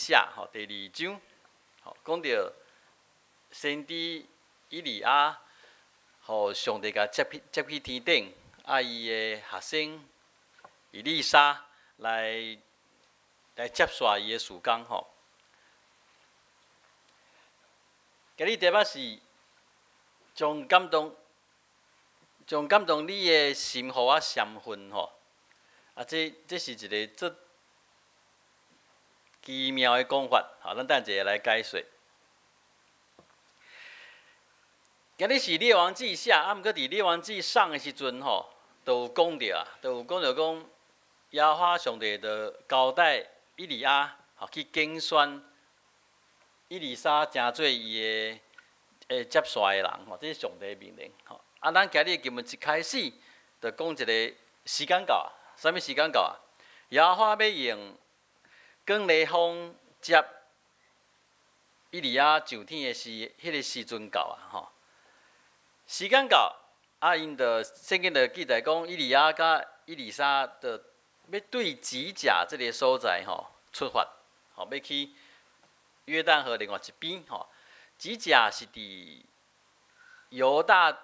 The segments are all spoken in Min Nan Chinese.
下吼第二章，吼講著先知以利亞，予上帝共接去天頂，啊伊的學生以利沙來接續伊的事工吼。今日題目是將感動你的心，予我澀份吼。啊，這是一个足奇妙的講法，好，咱等一下來解說。今日是列王紀下，啊，毋過佇列王紀上的時陣吼，就有講著啊，就有講著講，耶和華上帝就交代以利亞，吼去揀選以利沙，成做伊的接續的人，吼，這是上帝的命令，吼。啊，咱今日的經文一開始就講一个時間到啊，啥物時間到啊？耶和華欲用捲犁風接以利亞上天的時，彼个時陣到啊，吼。時間到，啊，𪜶就聖經就記載講，以利亞佮以利沙就欲對吉甲這个所在吼出發，吼，欲去約旦河另外一邊吼。吉甲是佇猶大的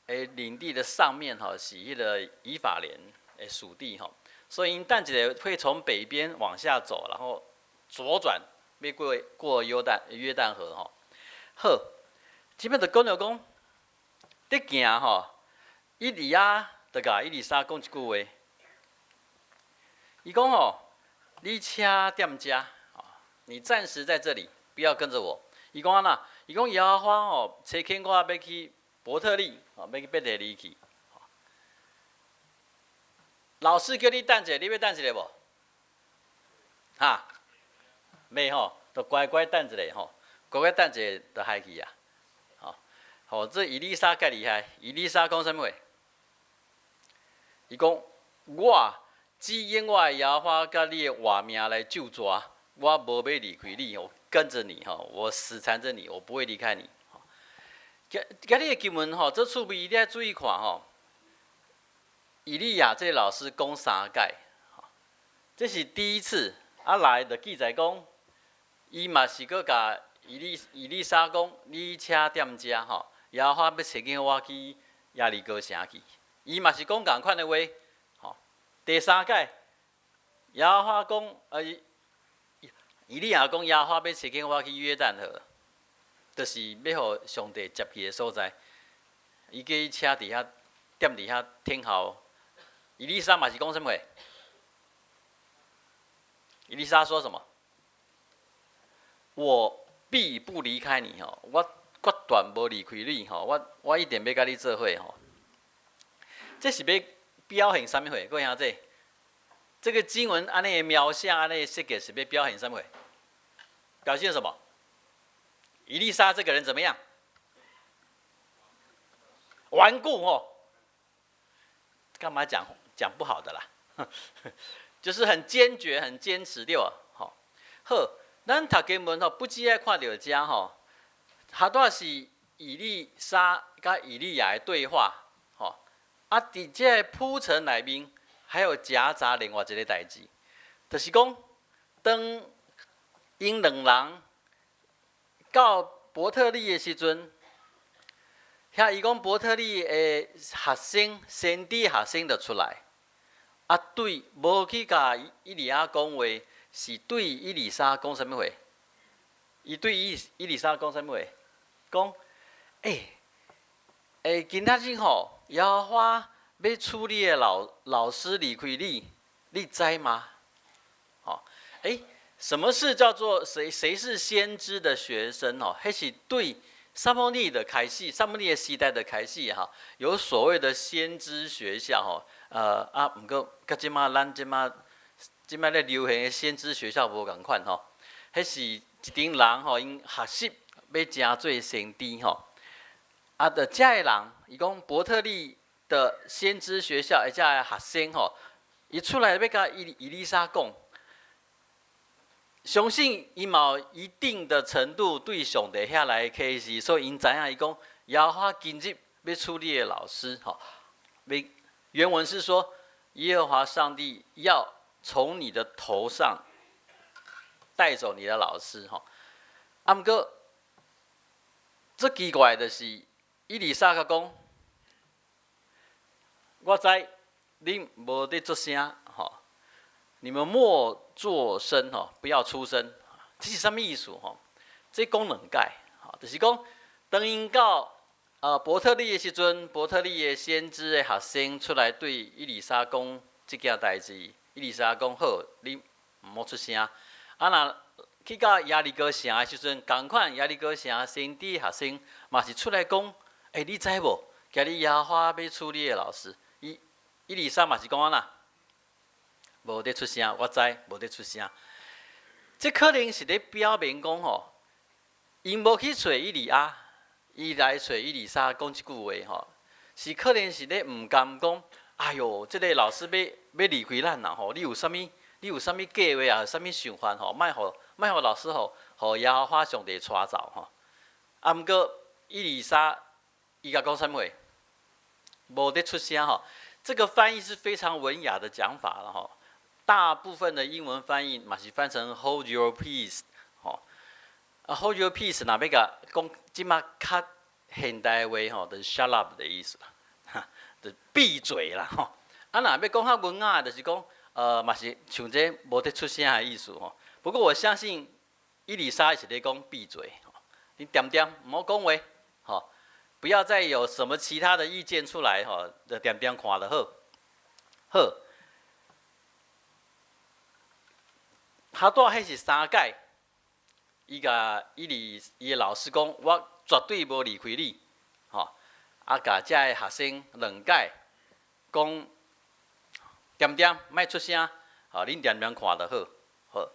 領地的上面吼，是彼个以法蓮的屬地吼，所以𪜶等一下會從北邊往下走，然後左轉，欲過約旦河吼。好，這擺就講著講，佇行吼，以利亞就共以利沙講一句話，伊講吼，你請踮遮，你暫時在這裡，不要跟着我。伊講按怎？伊講耶和華吼，差遣我欲去伯特利，吼，欲去伯特利去。老師叫你等一下，你欲等一下無？哈？袂吼，就乖乖等一下吼，乖乖等一下就害去啊。吼，吼，這以利沙較厲害。以利沙講啥物話？伊講我只用我的耶和華佮你的活命來咒詛，我無欲離開你，我跟着你吼，我死纏着你，我不會離開你。今今日的經文吼，這趣味，你愛注意看吼。以利亞這个老師講三擺，這是第一次啊來就記載講，伊嘛是閣共以利沙講，你請踮遮吼，耶和華欲差遣我去耶利哥城去，伊嘛是講仝款的話，吼。第三擺，耶和華講，以利亞講耶和華欲差遣我去約旦河，就是欲予上帝接去的所在，伊叫伊請佇遐踮佇遐等候。以利沙嘛是講啥物話？以利沙說什麼？我必不離開你吼，我決斷無離開你吼，我一定欲佮你做伙吼。這是欲表現啥物貨？各位兄弟，這個經文按呢描寫，按呢設計是欲表現啥物貨？表現什麼？以利沙這個人怎麼樣？頑固哦。幹嘛講講不好的啦？就是很堅決、很堅持對無？吼，好，咱讀經文吼，不只愛看著遮吼，較多是以利沙佮以利亞的對話，吼。啊，佇這个鋪陳內面，還有夾雜另外一个代誌，就是講，當𪜶兩人到伯特利的時陣，遐伊講伯特利的學生、先知學生就出來，啊，對，無去共以利亞講話，是對以利沙講啥物話？伊對以利沙講啥物話？講，欸，今仔日吼，耶和華欲取你的老師離開你，你知嗎？吼，欸，什麼是叫做誰是先知的學生？哦，彼是對撒母耳的開始，撒母耳的時代的開始哈，有所謂的先知學校吼，啊，毋過佮這馬咱這馬咧流行的先知學校無仝款吼，彼是一陣人吼，𪜶學習欲成做先知吼，啊，著遮个人，伊講伯特利的先知學校的遮个學生吼，伊出來欲共以利沙講。相信伊嘛有一定的程度對上帝遐來啟示，所以𪜶知影伊講耶和華今日欲取你的老師吼，欲原文是說耶和華上帝要從你的頭上帶走你的老師吼。啊，毋過，足奇怪的是，以利沙共講，我知恁無咧作聲吼，你們莫作聲吼，不要出聲。這是啥物意思吼？這講兩解，吼，就是講當𪜶到伯特利的時陣，伯特利的先知的學生出來對以利沙講這件代誌，以利沙講好，你毋好出聲。啊，若去到耶利哥城的時陣，仝款耶利哥城先知學生嘛是出來講，欸，你知無？今日耶和華欲處你的老師，伊以利沙嘛是講按怎？無咧出聲，我知無咧出聲。這可能是咧表明講吼，𪜶無去揣以利亞，伊來揣以利沙講這句話吼，是可能是咧毋甘講，哎喲，這个老師欲欲離開咱啦吼，你有啥物？你有啥物計劃啊？啥物想法吼？莫予莫予老師予予耶和華上帝帶走吼。啊，毋過以利沙伊共講啥物話？無咧出聲吼。這個翻譯是非常文雅的講法了吼。大部分的英文翻譯嘛是翻成 Hold your peace 吼。啊，Hold your peace 若欲共講這馬較現代話吼，就是 shut up 的意思啦，就閉嘴啦吼。啊，若欲講較文雅，就是講嘛是像這無咧出聲的意思吼。不過我相信以利沙是咧講閉嘴，你恬恬毋好講話，吼，不要再有什麼其他的意見出來吼，就恬恬看就好。好，他拄彼是三擺，伊共以利伊的老師講，我絕對無離開你，吼，啊，共遮个學生兩擺講，恬恬莫出聲，吼，恁恬恬看就好，好。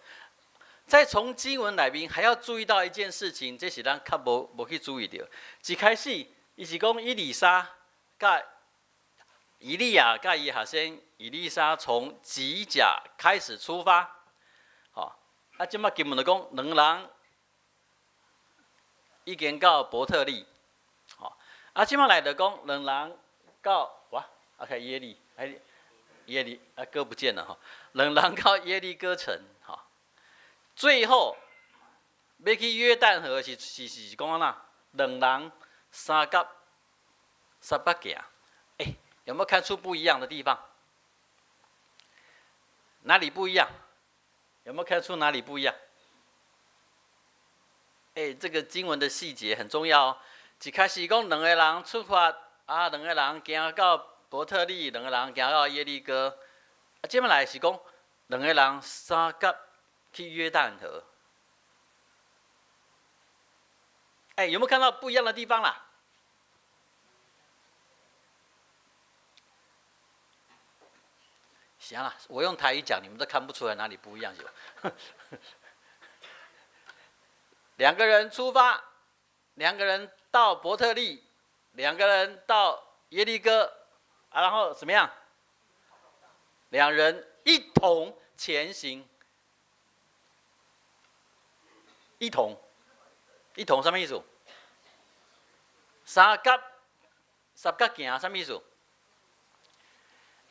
再從經文內面還要注意到一件事情，這是咱較無無去注意著。一開始，伊是講以利沙佮以利亞佮伊學生以利沙從吉甲開始出發，吼，啊，這馬經文就講兩人已經到伯特利，吼，啊，這馬來就講兩人到哇，OK 耶利，哎，耶利啊哥不見了吼，兩人到耶利哥城，吼，最後欲去約旦河是是是講按怎？兩人相佮相佮行，欸，有沒有看出不一樣的地方？哪裡不一樣？有沒有看出哪裡不一樣？欸，這個經文的細節很重要哦。一開始講兩個人出發，啊，兩個人行到伯特利，兩個人行到耶利哥。啊，這馬來是講兩個人相佮去約旦河。欸，有沒有看到不一樣的地方啦？行了，我用台語講，你們都看不出來哪裡不一樣，是吧？兩個人出發，兩個人到伯特利，兩個人到耶利哥，啊，然後怎麼樣？兩人一同前行，一同，一同什麼意思？相佮，相佮行，什麼意思？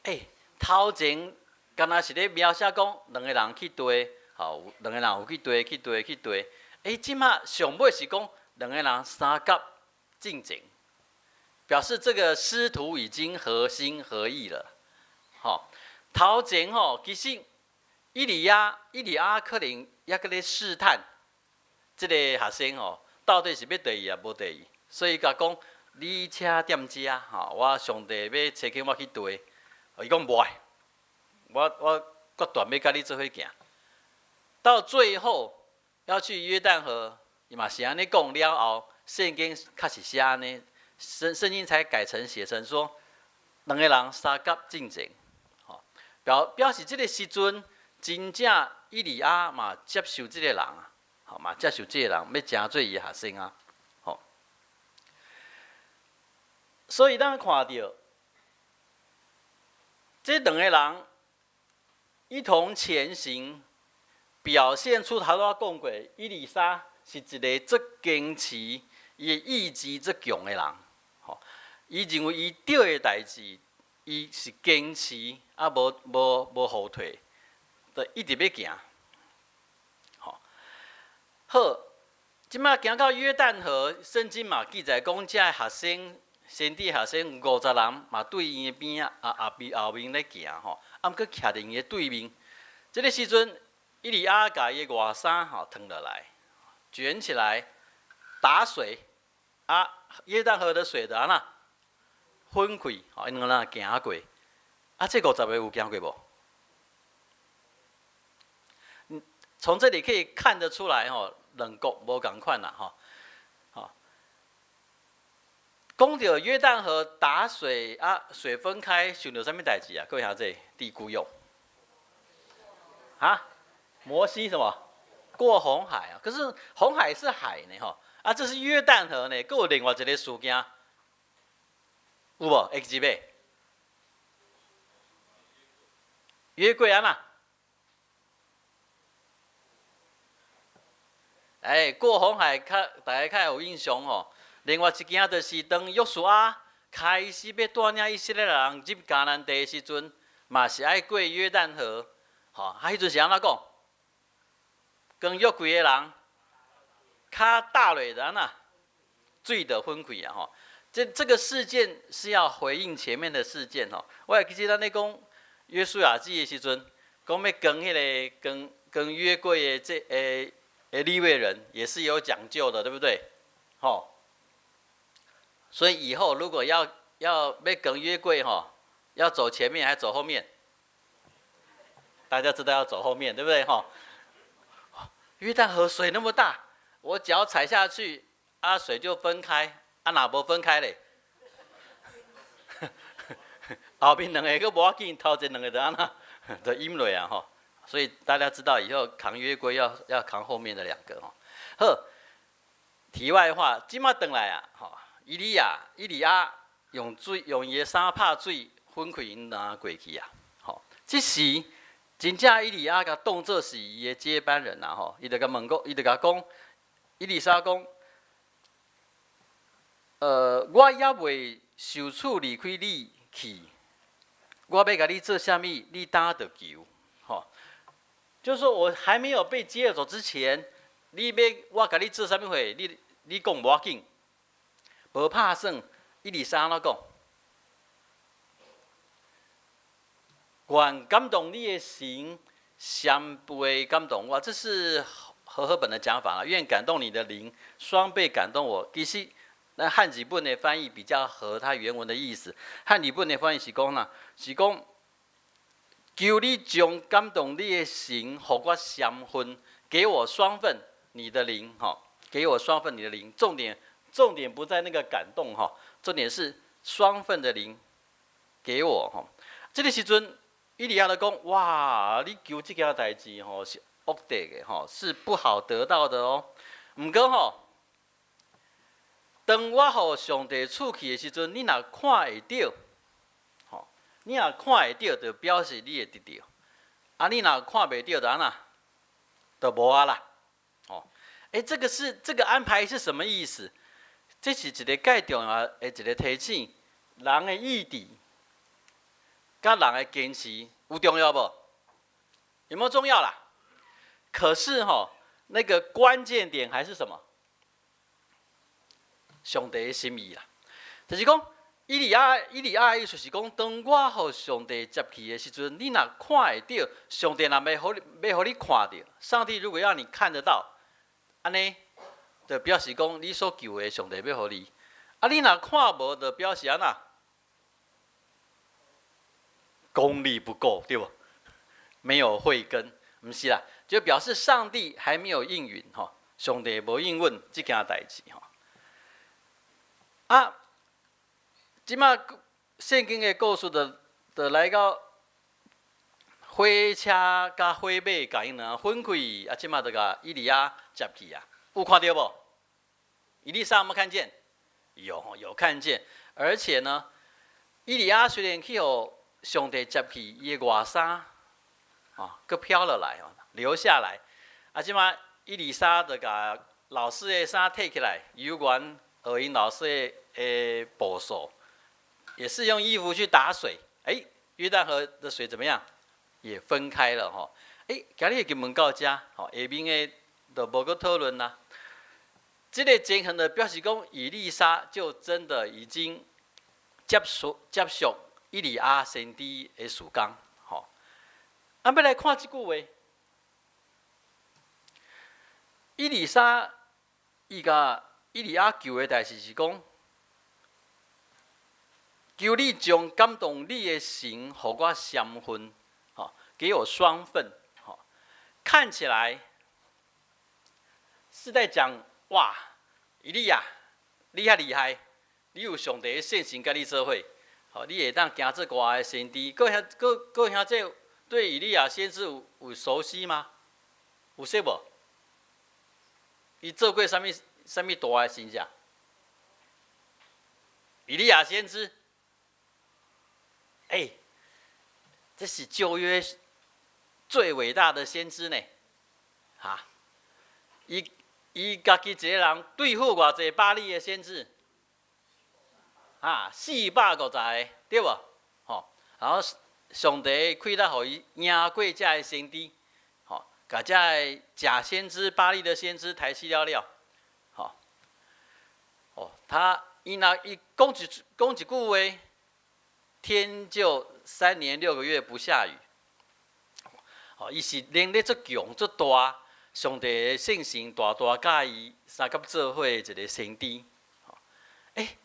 欸，頭前敢若是咧描寫講兩個人去對，吼，兩個人有去對，去對，去對。欸，這馬上尾是講兩個人相佮進前，表示這個師徒已經合心合意了。吼，頭前吼，其實以利亞，以利亞可能猶閣咧試探這個學生吼，到底是欲綴伊抑無綴伊，所以共講，你請踮遮，吼，我上帝欲差遣我去對。伊講無愛，我我決斷欲佮你做伙行。到最後要去約旦河，伊嘛是按呢講了後，聖經確實寫按呢，聖聖經才改成寫成說，兩個人相佮進前，吼，表表示這個時陣真正以利亞嘛接受這個人啊，吼嘛接受這個人，欲成做伊的學生啊，吼。所以咱看著這兩個人一同前行，表現出頭拄仔講過，以利沙是一個足堅持，伊的意志足強的人。吼，伊認為伊對的代誌，伊是堅持，啊無無無後退，就一直欲行。吼，好，這馬行到約旦河，聖經嘛記載講，這學生先知學生50人嘛對𪜶的邊仔啊後邊後面咧行吼，啊毋過徛佇𪜶的對面。這个時陣，以利亞共伊的外衫吼褪落來，捲起來打水，啊，約旦河的水就按怎分開，吼，𪜶兩个人行過。啊，這50個有行過無？從這裡可以看得出來，吼，兩國無仝款啦，吼，吼。講著約旦河打水啊，水分開，想著啥物代誌啊？各位兄弟，佇舊約。啊？摩西什麼？過紅海啊？可是紅海是海呢，吼，啊，這是約旦河呢，閣有另外一個事件，有無？會記袂？約櫃按怎？哎，過紅海較大家較有印象吼。另外一件就是當約書亞開始欲帶領以色列人入迦南地的時陣，嘛是愛過約旦河，吼，啊，彼陣是按怎講？扛約櫃的人，跤踏落就按怎？水就分開啊！吼，這個事件是要回應前面的事件吼。我會記得咱咧講約書亞記的時陣，講欲扛彼个扛扛約櫃的這的利未人也是有講究的，對不對？吼，所以以後如果要欲扛約櫃吼，要走前面還是走後面？大家知道要走後面，對不對？吼，約旦河水那麼大，我腳踩下去，啊，水就分開，啊，若無分開咧？後面兩個閣無要緊，頭前兩個就按怎，就淹落啊！吼，所以大家知道以後扛約櫃要扛後面的兩個吼。好，題外話，這馬轉來啊，吼，以利亞用水用伊的衫拍水分開𪜶兩過去啊，吼，這時真正以利亞共當做是伊的接班人啊，吼，伊就共問講，伊就共講，以利沙講，我猶未受賜離開你去，我欲共你做啥物，你當就求，吼，就是說我還沒有被接走之前，你欲我共你做啥物貨，你講無要緊，無拍算，以利沙按怎講？願感動你的神，雙倍感動我，這是和合本的講法啦。願感動你的靈，雙倍感動我。其實，那漢語本的翻譯比較合他原文的意思。漢語本的翻譯是講啦，是講求你將感動你的神，予我雙份，給我雙份你的靈，哈，給我雙份你的靈。重點不在那個感動，哈，重點是雙份的靈給我，哈。這個時陣，以利亞就講：哇，你求這件代誌吼是惡得的吼，是不好得到的哦。毋過吼，當我予上帝賜去的時陣，你若看會著，吼，你若看會著，就表示你會得著。啊，你若看袂著，就按怎？就無啊啦。哦，欸，這個安排是什麼意思？這是一個蓋重要的一個提醒，人的意志。佮人的堅持有重要無？有沒有重要啦？可是吼，那個關鍵點還是什麼？上帝的心意啦。就是講，以利亞的意思是講，當我予上帝接去的時陣，你若看會著，上帝若欲予你看著，上帝如果要你看得到，按呢，就表示講你所求的上帝欲予你。啊，你若看無，就表示按怎？功力不夠，對無？沒有慧根，毋是啦，就表示上帝還沒有應允吼，上帝無應允這件代誌吼。啊，這馬聖經的故事就來到火車佮火馬共𪜶兩分開，啊，這馬就共以利亞接去啊，有看著無？以利沙有無看見？有，有看見。而且呢，以利亞雖然去予上帝接去，伊的外衫，啊，閣飄落來哦，留下來。啊，這馬以利沙就共老師的衫提起來，猶原學𪜶老師的步數，也是用衣服去打水。欸，約旦河的水怎麼樣？也分開了吼。欸，今日經文到這，吼，下面的就無閣討論啦。這个情形就表示講，以利沙就真的已經接續以利亞先知的事工，吼。啊，欲來看這句話，以利沙伊共以利亞求的代誌是講，求你將感動你的神，予我雙份，吼，給我雙份，吼，看起來是在講，哇，以利亞，你遐厲害，你有上帝的聖神佮你做伙，吼，你會當行做偌大的先知，閣遐閣閣遐這對以利亞先知有熟悉嗎？有識無？伊做過啥物啥物大的神跡？以利亞先知。欸，這是舊約最偉大的先知呢，哈！伊家己一个人對付偌濟巴力的先知，啊，450個，對無？吼，然後上帝氣力予伊贏過這个先知，吼，共這个假先知巴力的先知刣死了了，吼，哦，他伊若伊講一句話，天就3年6個月不下雨。哦，伊是能力足強足大，上帝的聖神大大佮伊相佮做伙的一个先知。欸，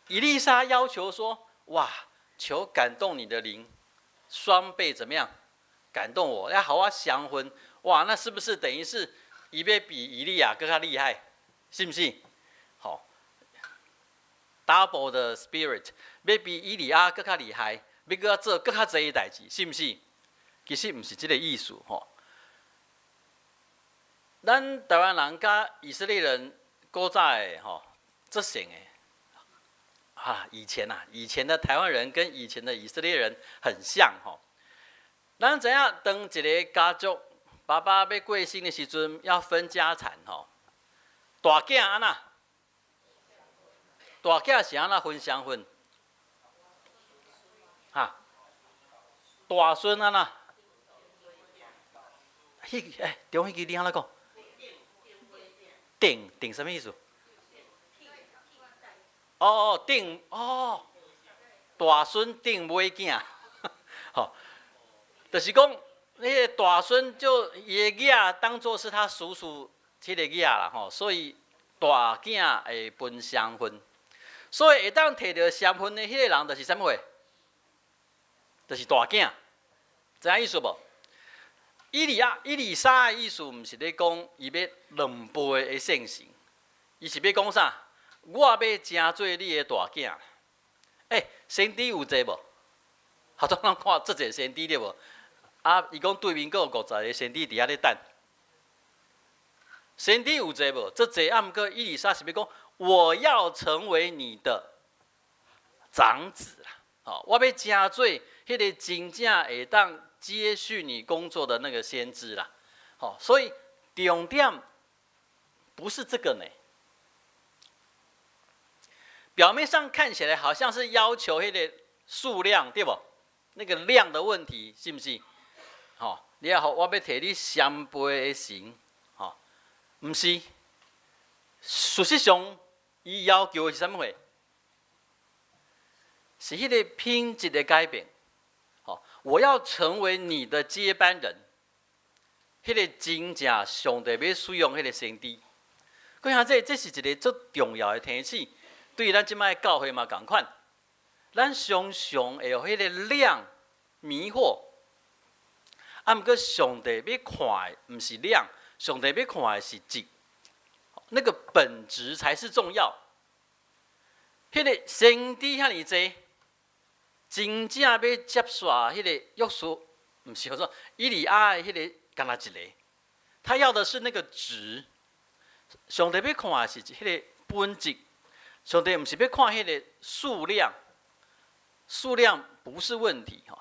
以利沙要求說：哇，求感動你的靈，雙倍怎麼樣？感動我，要予我雙份。哇，那是不是等於是伊欲比以利亞閣較厲害？是毋是？好，double the spirit，欲比以利亞閣較厲害，欲閣做閣較濟的代誌，是毋是？其實毋是這个意思吼。咱台灣人佮以色列人古早的吼，足像的。啊，以前啊，以前的台灣人跟以前的以色列人很像吼。咱知影，當一个家族爸爸欲過身的時陣，要分家產吼，大囝按怎？大囝是按怎分雙份？哈？大孫按怎？彼欸，中彼句你按怎講？頂頂啥物意思？哦哦，頂哦，大孫頂尾囝，吼，就是講，彼个大孫就伊的囝當做是他叔叔彼个囝啦吼，所以大囝會分雙份，所以會當提著雙份的彼个人就是啥物貨？就是大囝，知影意思無？以利亞、以利沙的意思，毋是咧講伊欲兩倍的聖神，伊是欲講啥？我欲成做你的大囝。欸，先知有濟無？頭拄咱看足濟先知對無？啊，伊講對面閣有50個先知佇遐咧等。先知有濟無？足濟啊！毋過以利沙是欲講，我要成為你的長子啦！吼，我欲成做彼个真正會當接續你工作的那個先知啦。好，所以重點不是這個呢。表面上看起來好像是要求彼个數量，對無？那個量的問題，是毋是？吼，你要予我欲提你雙倍的神，吼，毋是。事實上，伊要求的是啥物貨？是彼个品質的改變。吼，我要成為你的接班人。彼个真正上帝欲使用彼个先知。各位兄弟，這是一个足重要的提醒，對咱這擺教會嘛仝款。咱常常會予彼个量迷惑，啊，毋過上帝欲看的毋是量，上帝欲看的是質，那個本質才是重要。彼个先知遐爾濟，真正欲接續彼個約書，毋是說以利亞的彼个，干焦一个，他要的是那個質。上帝欲看的是彼个本質，上帝毋是欲看彼个數量。數量不是問題吼，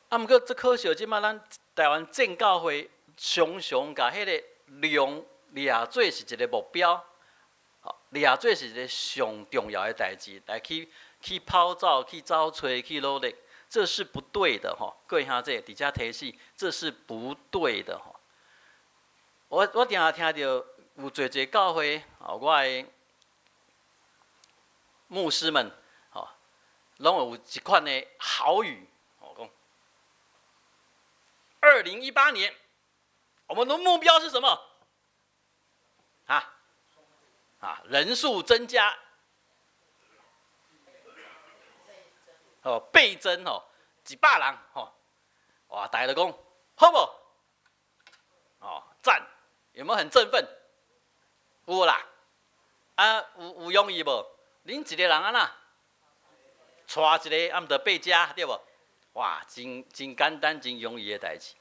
啊，毋過足可惜，這擺咱台灣正教會常常共彼个量掠做是一个目標，吼，掠做是一个上重要的代誌，來去跑走、去走揣、去努力，這是不對的吼。各位兄弟，佇遮提醒，這是不對的吼。我定定聽著有濟濟教會，哦，我的牧師們，吼，攏有一款的豪語，哦，講，2018年，我們的目標是什麼？啊啊，人數增加，哦，倍增哦，100人，吼，哇，大家都講，好無？哦，讚，有沒有很振奮？有啦，啊，有容易無？恁一个人按怎？帶一个，啊，毋著倍加，對無？哇，真簡單、真容易的代誌。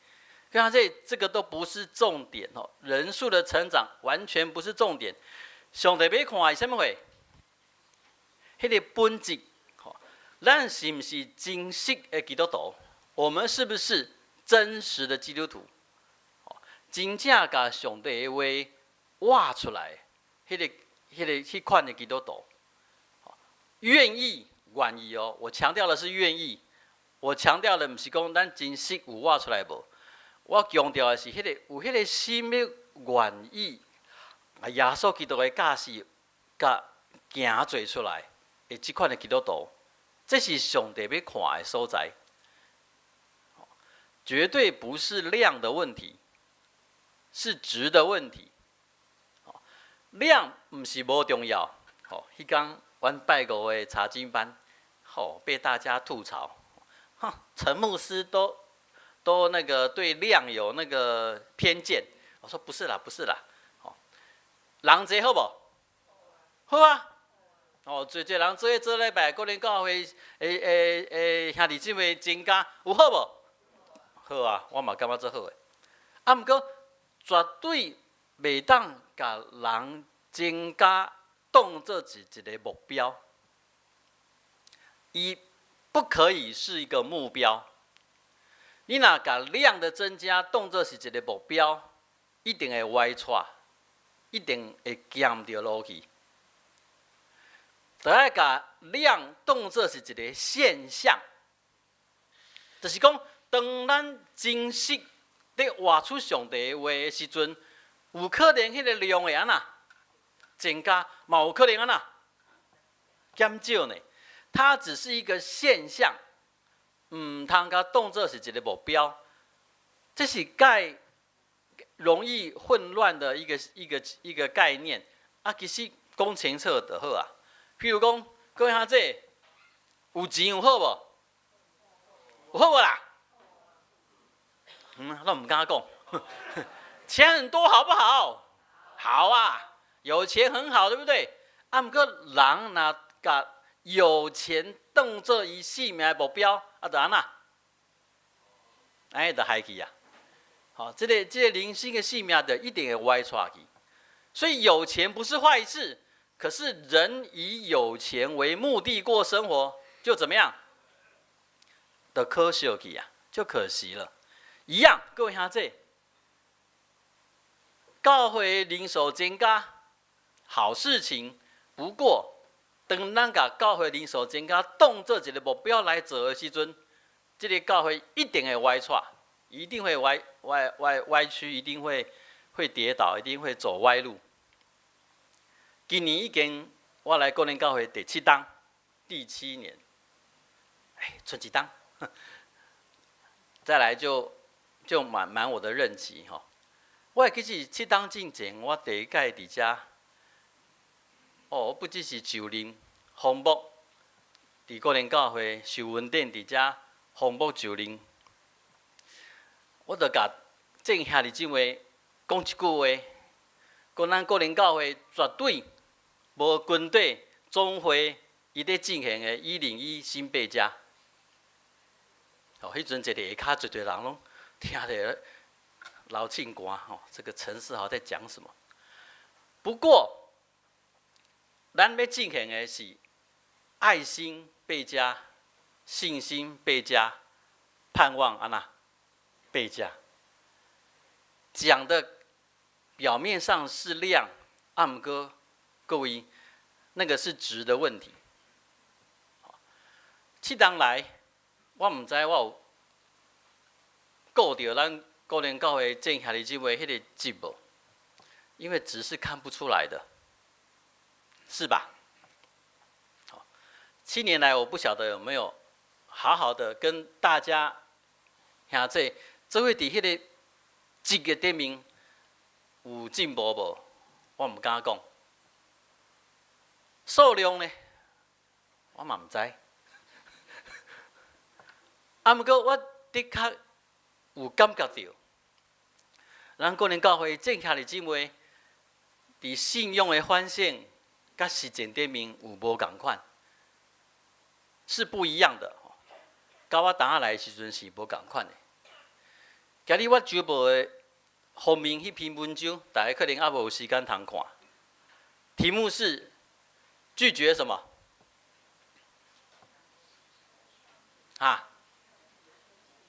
看這個都不是重點哦，人數的成長完全不是重點。上帝欲看的是啥物貨？彼個本質，吼，咱是毋是真實的基督徒？我們是不是真實的基督徒？真正共上帝的話活出來，彼款的基督徒，願意願意哦。我強調的是願意，我強調的毋是講咱真實有活出來無。我強調的是彼個有彼個心欲願意，啊，耶穌基督的教示，共行做出來的這款的基督徒，這是上帝欲看的所在，絕對不是量的問題，是質的問題。量毋是無重要。吼，彼工阮拜五的查經班，吼，被大家吐槽，哈，陳牧師都那個對量有那個偏見。我說不是啦，不是啦，吼，人濟好無？好啊。哦，濟濟人做伙做禮拜，個人教會的兄弟姊妹增加，有好無？好啊，我嘛感覺足好的。啊，毋過絕對袂當共人增加當做是一個目標，伊不可以是一個目標。你若共量的增加當做是一個目標，一定會歪掣，一定會行毋著路去。著愛共量當做是一個現象，就是講，當咱真實佇活出上帝的話的時陣，有可能彼個量會按怎增加，嘛有可能按怎減少呢？它只是一個現象，毋通共當做是一個目標，這是蓋容易混亂的一個概念。啊，其實講清楚就好啊。譬如講，各位兄弟，有錢有好無？有好無啦？嗯，攏毋敢講。錢很多好不好？好啊，有錢很好，對不對？啊，毋過人若共有錢當做伊性命的目標，啊，就按怎？哎，就害去啊！好，這個靈性的性命就一定會歪掣去。所以有錢不是壞事，可是人以有錢為目的過生活，就怎麼樣？就可惜去啊，就可惜了。一樣，各位兄弟，教會人數增加，好事情。不過，當咱共教會人數增加當做一個目標來做的時陣，這個教會一定會歪掣，一定會歪曲，一定會跌倒，一定會走歪路。今年已經我來國聯教會第七冬，第七年，哎，賰一冬，再來就滿我的任期吼。我會記是7冬進前，我第一擺佇遮，哦，我不只是就任方牧，佇國聯教會受恩典佇遮方牧就任，我就共眾兄弟姊妹講一句話，講咱國聯教會絕對無軍隊總會伊咧進行的101新倍加。哦，彼陣坐佇下跤濟濟人攏聽著流凊汗吼，這個陳世豪在講什麼？不過，咱欲進行的是愛心倍加、信心倍加、盼望按怎倍加。講的表面上是量，啊毋過各位，那個是質的問題。7冬來，我毋知我有顧著咱國聯教會眾兄弟姊妹彼個質無？因為質是看不出來的，是吧？好，7年來我不曉得有沒有好好的跟大家兄弟做伙佇彼个質的頂面有進步無？我毋敢講。數量呢？我嘛毋知。啊，毋過我的確有感覺著，咱個人教會眾兄弟姊妹佇信仰的反省佮實踐頂面有無仝款，是不一樣的。佮我當下來的時陣是無仝款的。今日我週報的封面彼篇文章，大家可能猶無時間通看。題目是拒絕什麼？啊？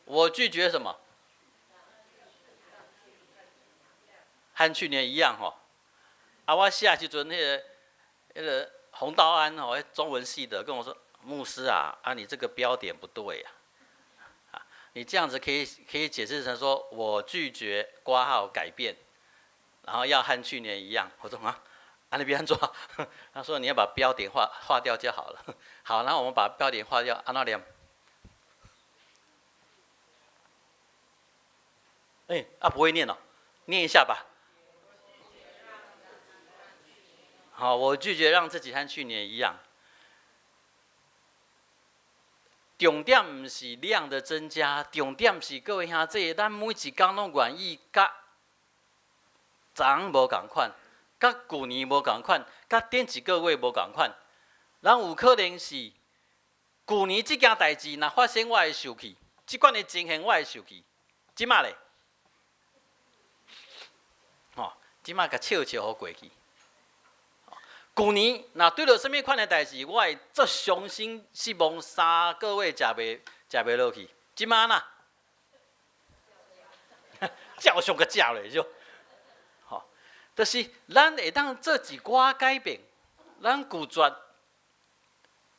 我拒絕什麼？和去年一樣吼。啊，我寫時陣，彼個洪道安吼，中文系的跟我說：“牧師啊，啊你這個標點不對呀，啊，你這樣子可以解釋成說我拒絕括號改變，然後要和去年一樣。”我說啊，按呢欲按怎？他說你要把標點劃掉就好了。好，然後我們把標點劃掉，按怎念？哎，啊不會念哦，念一下吧。好，我拒絕讓自己和去年一樣。重點毋是量的增加，重點是各位兄弟，咱每一工攏願意佮昨昏無仝款，佮舊年無仝款，佮頂一個月無仝款。咱有可能是舊年這件代誌，若發生我會受氣，這款的情形我會受氣。這馬咧，吼，這馬共笑笑予過去。舊年若對著啥物款的代誌，我會足傷心失望，3個月食袂落去。這馬呢？照常共食咧就，吼，就是咱會當做一寡改變，咱拒絕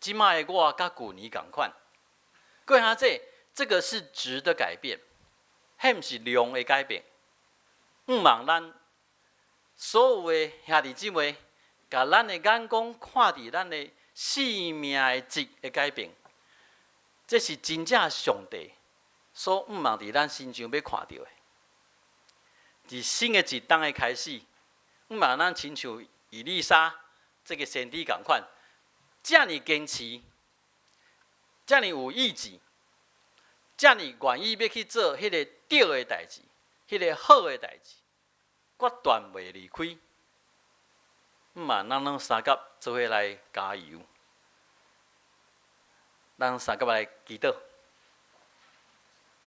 這馬的我佮舊年仝款。各位兄弟，這個是質的改變，彼毋是量的改變。向望咱所有的兄弟姊妹，共咱的眼光看佇咱的生命的質的改變，這是真正上帝所向望佇咱身上欲看著的。佇新的一冬的開始，向望咱親像以利沙這個先知仝款，遮爾堅持，遮爾有意志，遮爾願意欲去做彼个對的代誌，彼个好的代誌，決斷袂離開。向望咱攏相佮做伙來加油，咱相佮來祈禱。